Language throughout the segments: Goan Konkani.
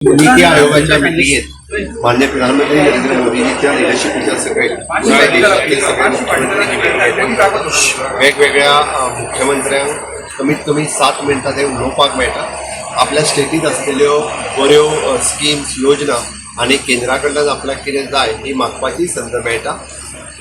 नीती आयोगाच्या मिटिंगेत माननीय प्रधानमंत्री नरेंद्र मोदीजीच्या लिडरशिपीच्या सकयल पुराय देशातले सगळे मुख्यमंत्री मिटिंग घेतली. वेगवेगळ्या मुख्यमंत्र्यांक कमीत कमी 7 मिनटां ते उलोवपाक मेळटा. आपल्या स्टेटीत आसलेल्यो बऱ्यो स्किम्स, योजना आनी केंद्रा कडल्यान आपल्याक कितें जाय ही मागपाची संद मेळटा.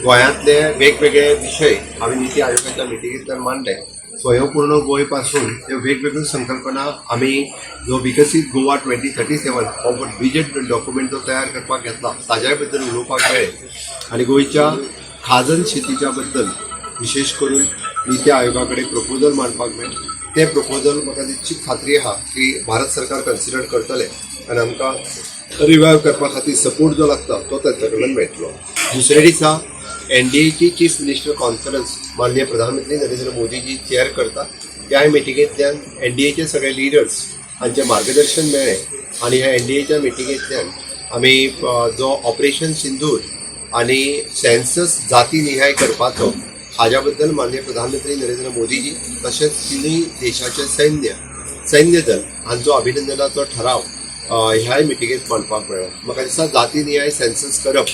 गोंयांतले वेगवेगळे विशय हांवें नीती आयोगाच्या मिटिंगेंतल्यान मांडले. स्वयंपूर्ण गोंय पासून त्यो वेगवेगळ्यो संकल्पना, आमी जो विकसीत गोवा 2037 हो विजन डॉक्युमेंट जो तयार करपाक घेतला ताज्याय बद्दल उलोवपाक मेळ्ळें आनी गोंयच्या खाजन शेतीच्या बद्दल विशेश करून नीती आयोगा कडेन प्रपोजल मांडपाक मेळ्ळें. तें प्रपोजल म्हाका निश्चित खात्री आहा की भारत सरकार कन्सिडर करतलें आनी आमकां रिवायव करपा खातीर सपोर्ट जो लागता तो तांच्या कडल्यान मेळटलो. दुसऱ्या दिसा एनडीएची चीफ मिनिस्टर कॉन्फरन्स माननीय प्रधानमंत्री नरेंद्र मोदीजी चेअर करता. त्याय मिटिंगेंतल्यान एनडीएचे सगळे लिडर्स हांचें मार्गदर्शन मेळ्ळें आनी ह्या एनडीएच्या मिटिंगेंतल्यान आमी जो ऑपरेशन सिंदूर आनी सेन्सस जाती निहाय करपाचो हाज्या बद्दल माननीय प्रधानमंत्री नरेंद्र मोदीजी तशेंच तिनूय देशाचे सैन्य दल हांचो अभिनंदनाचो ठराव ह्याय मिटिंगेंत मांडपाक मेळ्ळो. म्हाका दिसता जाती निहाय सेन्सस करप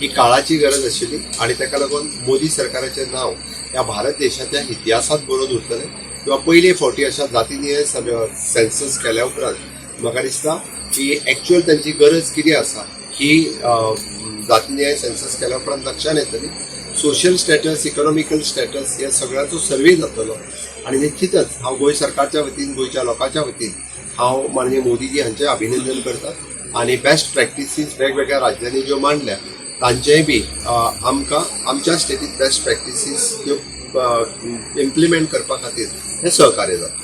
ही काळाची गरज आशिल्ली आनी ताका लागून मोदी सरकाराचें नांव ह्या भारत देशाच्या इतिहासांत बरोवन उरतलें किंवा पयले फावटी अशा जाती निहाय सेन्सस केल्या उपरांत म्हाका दिसता की एक्च्युअल तांची गरज कितें आसा ही जातीनिहाय सेन्सस केल्या उपरांत लक्षात येतली. सोशल स्टेटस, इकॉनॉमिकल स्टेटस ह्या सगळ्याचो सर्वे जातलो आनी निश्चितच हांव गोंय सरकारच्या वतीन, गोंयच्या लोकांच्या वतीन हांव माननीय मोदीजी हांचें अभिनंदन करता आनी बेस्ट प्रॅक्टिसीस वेगवेगळ्या राज्यांनी ज्यो मांडल्या तांचेय बी आमकां आमच्या स्टेटीत बेस्ट प्रॅक्टिसीस त्यो इम्प्लिमेंट करपा खातीर हें सहकार्य जाता.